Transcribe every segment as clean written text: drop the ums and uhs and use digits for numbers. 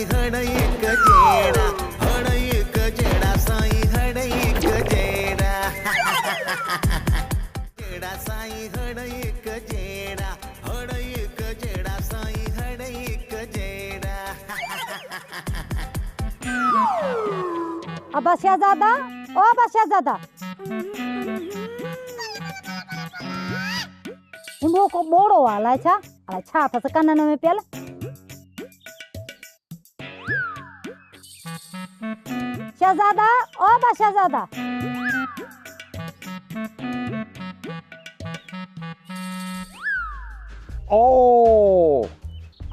साईं हड़ हिक जहिड़ा, हड़ हिक जहिड़ा साईं, हड़ हिक जहिड़ा। जहिड़ा साईं हड़ हिक जहिड़ा, हड़ हिक जहिड़ा साईं, हड़ हिक जहिड़ा। अबा शहज़ादा, ओ अबा शहज़ादा, हिमो को बोड़ो आहे अलाए छा, अलाए छा अथसि कननि में पियल। शहज़ादा, ओ अबा शहज़ादा। ओ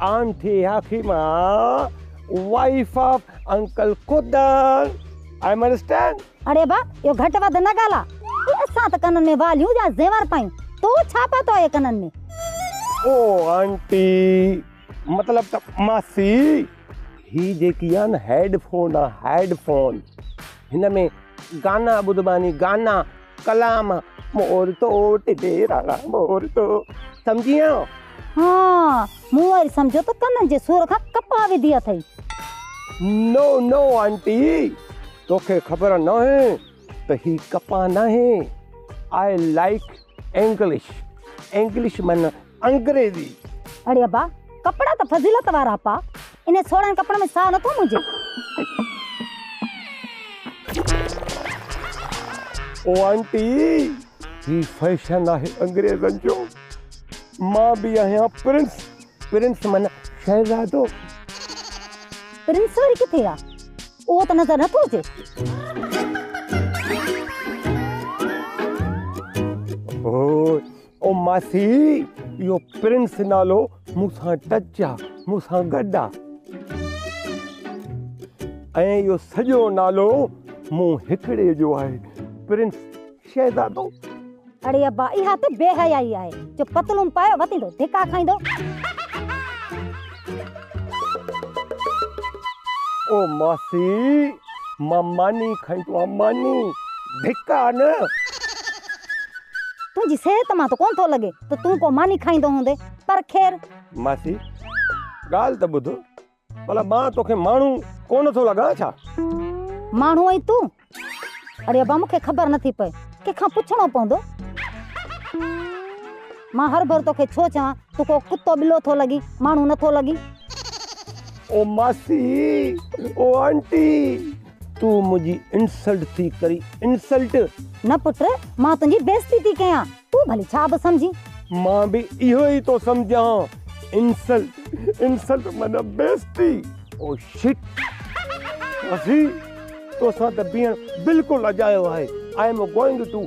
aunty Hakima, wife of uncle Kudan, I understand. अड़े बा, इहो घटि वधि न ॻाल्हाए। असां त कननि में वालियूं या ज़ेवर पायूं, तूं छा पातो आहे कननि में? ओ आंटी, मतलब त मासी, ही जेकी आहे न हेडफोन आहे, हेडफोन, हिन में गाना ॿुधबा आहिनि, गाना, कलाम, मोर तो टिडे राणा मोर तो, सम्झी विया? हा, मूं वरी सम्झो त कननि जे सूर खां कपा विधी अथई। नो नो आंटी, तोखे ख़बर न आहे त ही कपा न आहे। I like English, English माना अंग्रेज़ी। अड़े अबा, कपिड़ा त फज़ीलत वारा पा, इन सोड़नि कपिड़नि में साह नथो मुंहिंजे। ओ आंटी, ही फैशन आहे अंग्रेज़नि जो। मां बि आहियां प्रिंस, प्रिंस माना शहज़ादो। प्रिंस वरी किथे आहे? उहो त नज़र नथो अचे। ओ ओ मासी, इहो प्रिंस नालो मूंसां टच आहे, मूंसां गॾु आहे, ऐं इहो सॼो नालो मूं हिकिड़े जो आहे, प्रिंस शहज़ादो। अड़े अबा, इहा त बेहयाई आहे, जो पतलून पायो वतींदो धिका खाईंदो। ओ मासी, मां मानी खाईंदो आहियां, मानी, धिका न। तुंहिंजी सिहत मां त कोन थो लॻे त तूं को मानी खाईंदो हूंदे, पर ख़ैर। मासी, ॻाल्हि त ॿुध, भला मां तोखे माण्हू कोन थो लॻां छा? माण्हू आहीं तूं? अड़े अबा, मूंखे ख़बर नथी पए, कंहिंखां पुछणो पवंदो। मां हर भर तोखे छो चवां, तूं को कुतो बिलो थो लॻी, माण्हू नथो लॻी। ओ मासी, ओ आंटी, तूं मुंहिंजी इंसल्ट थी करी, इंसल्ट। न पुट, मां तुंहिंजी बेइज्जती थी कयां, तूं भली छा बि सम्झी। मां बि इहो ई थो सम्झां, इंसल्ट, इंसल्ट माना बेइज्जती। ओ शिट मासी, तोसां त बीहणु बिल्कुलु अजायो आहे। I am going to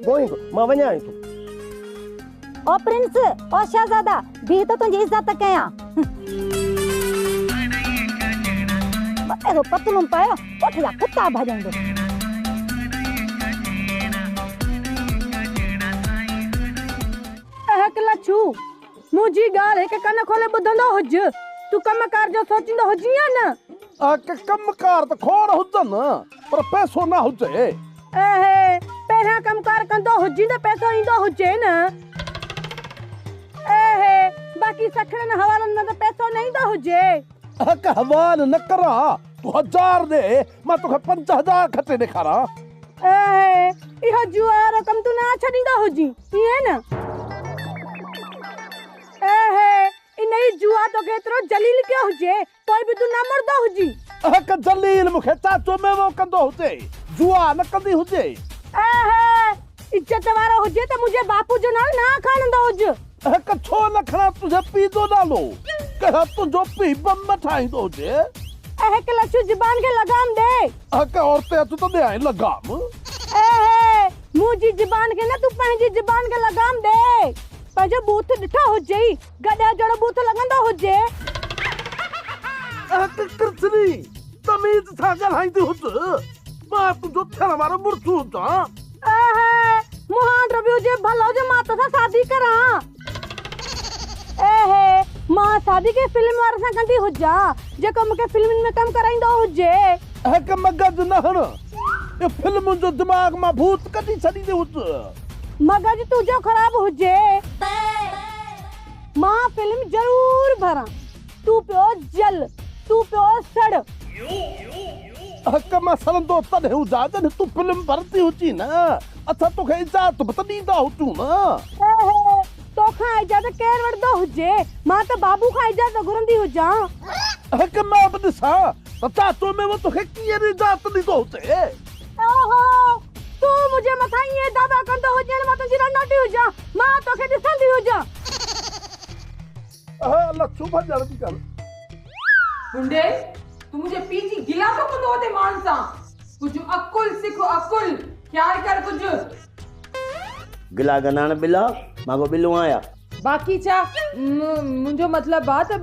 going, मां वञा थो। ओ प्रिंस, ओ शहज़ादा, बीह त तुंहिंजी इज़त कयां। अहिड़ो पतलून पायो ॻोठ जा कुता भॼंदो। लछू, मुंहिंजी ॻाल्हि हिकु कन खोले ॿुधंदो हुज, तूं कम कार जो सोचींदो हुजी या न? कम कार त खोड़ हुजनि, पर पैसो न हुजे। अहे, पहिरियां कम कार कंदो हुजी त पैसो ईंदो हुजे न। अहे, बाक़ी सखड़नि हवालनि मां त पैसो न ईंदो हुजे। हवाल न करा, तूं 1000 ॾे, मां तोखे 5000 खटे ॾेखारां। अहे, इहो जुआ वारो कमु तूं न छॾींदो हुजी, ईअं न? अहे, इन ई जुआ तोखे एतिरो जलील कयो हुजे, पोइ बि तूं न मुड़ंदो हुजी। जलील मूंखे चाचो मेवो कंदो हुजे, जुआ न कंदी हुजे। अहे, इज़त वारो हुजे त मुंहिंजे बापू जो नालो न खणंदो हुज। छो न खणा तुंहिंजे पीउ जो नालो? कहिड़ा तुंहिंजो पीउ बम ठाहींदो हुजे? लछू, ज़ुबान खे लगाम ॾे। औरते अचु त ॾियां लगाम। अहे, मुंहिंजी ज़ुबान खे न, तूं पंहिंजी ज़ुबान खे लगाम ॾे। पंहिंजो बूथ ॾिठो हुजे, गॾ जहिड़ो बूथ लॻंदो हुजे। कृष्णी, तमीज़ सां ॻाल्हाईंदी हुज, मां तुंहिंजो थियण वारो मुड़ुसु हुजां। अहे, मुहांडो बि हुजे भलो जो मां तोसां शादी करां। अहे, मां शादी के फिल्म वारे सां कंदी हुजां, जेको मूंखे फिल्मुनि में कमु कराईंदो हुजे। हिकु मगज न हण, इहो फिल्मुनि जो दिमाग़ मां भूत कढी छॾींदी हुज। मगज तुंहिंजो ख़राब हुजे। मां फिल्म ज़रूर भरां, तूं पियो जल। تون پيو سڙ. حق مان سڙندو تڏهن هجان جڏهن تون فلم ورتي هجين نه. اسان توکي اجازت به ته ڏيندا هجون نه. اهي، توکان اجازت ڪير وٺندو هجي؟ مان ته بابو کان اجازت گهرندي هجان. حق مان به ڏسان ته چاچو ميوو توکي ڪيئن اجازت ڏيندو هجي. اوهو، تون منهنجي مٿان ائين دعويٰ ڪندو هجين مان تنهنجي رنڊوٽي هجان. مان توکي ڏسندي هجان. اها لڇو ڀڄڻ جي ڳالهه. ڀنڊي، تون منهنجي پيء جي گلا ٿو ڪندو وتين ماڻهن سان. ڪجهه عقل سک عقل، خيال ڪر ڪجهه. گلا ڪندا آهن ٻلا، مان ڪو ٻلو آهيان. باقي ڇا، منهنجو مطلب آ ته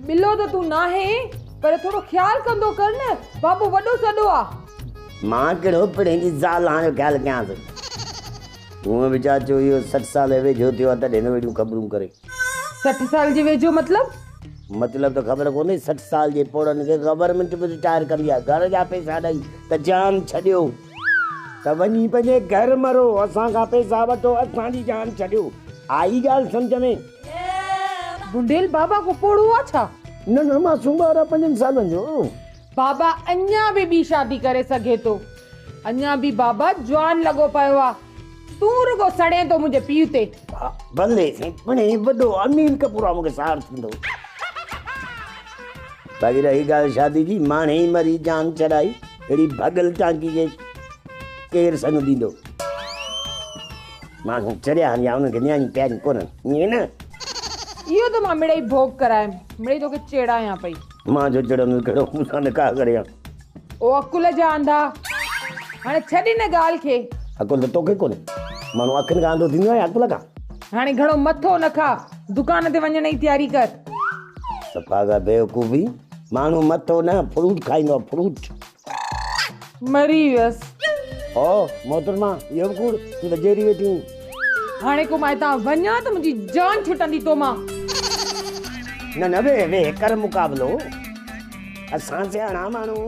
ٻلو ته تون ناهين، پر ٿورو خيال ڪندو ڪر نه، بابو وڏو سڏو آ. مان ڪهڙو پڻهين جي زال هان جو خيال ڪيانس. هونء به چاچو اهو 60 سال جي ويجهو ٿيو آ تڏهن ٿو اهڙيون خبرون ڪري. 60 سال جي ويجهو مطلب؟ مطلب ته خبر ڪونهي 60 سال جي پوڙهن کي گورنمينٽ به رٽائر ڪندي آ گهر جا پئسا ڏئي ته جان ڇڏيو ته وڃي پنهنجي گهر مرو اسان کان پئسا وٺو اسان جي جان ڇڏيو آئي ڳالهه سمجهه ۾. ڀنڊيل بابا ڪو پوڙهو آ ڇا؟ نه نه معصوم ٻار آ پنجن سالن جو. بابا اڃا به ٻي شادي ڪري سگهي ٿو. اڃا به بابا جوان لڳو پيو آ. تون رڳو سڙين ٿو منهنجي پيء تي. ڀلي سائين پڻهين وڏو انيل ڪپور آ مونکي ساڙ ٿيندو. باقي رهي ڳالهه شادي جي ماڻهي ئي مري جان ڇڏائي اهڙي ڀڳل ٽانڪي کي ڪير سڱ ڏيندو. ماڻهو چريا آهن يا انهن کي نياڻيون پياريون ڪونهن ائين نه. اهو ته مان مڙئي ڀوڳ ڪرايم مڙئي توکي چيڙايان پئي. مان ڇو چڙندس ڪهڙو مون سان نڪاح ڪري ها. او عقل جا انڌا هاڻي ڇڏ ان ڳالهه کي. عقل ته توکي ڪونهي. ماڻهو اکين کان انڌو ٿيندو آهي يا عقل کان؟ هاڻي گهڻو مٿو نه کا، دڪان تي وڃڻ جي تياري ڪر. صفا ڪا بيوقوفي، ماڻهو مٿو نه فروٽ کائيندو آهي فروٽ. مري ويس. او محترمه اهو به ڪوڙ، تون ته جيئري ويٺي آهين. هاڻي ڪو مان هتان وڃان ته منهنجي جان ڇٽندي تو مان. نه نه ويهه ويهه ڪر مقابلو. اسان سياڻا ماڻهو.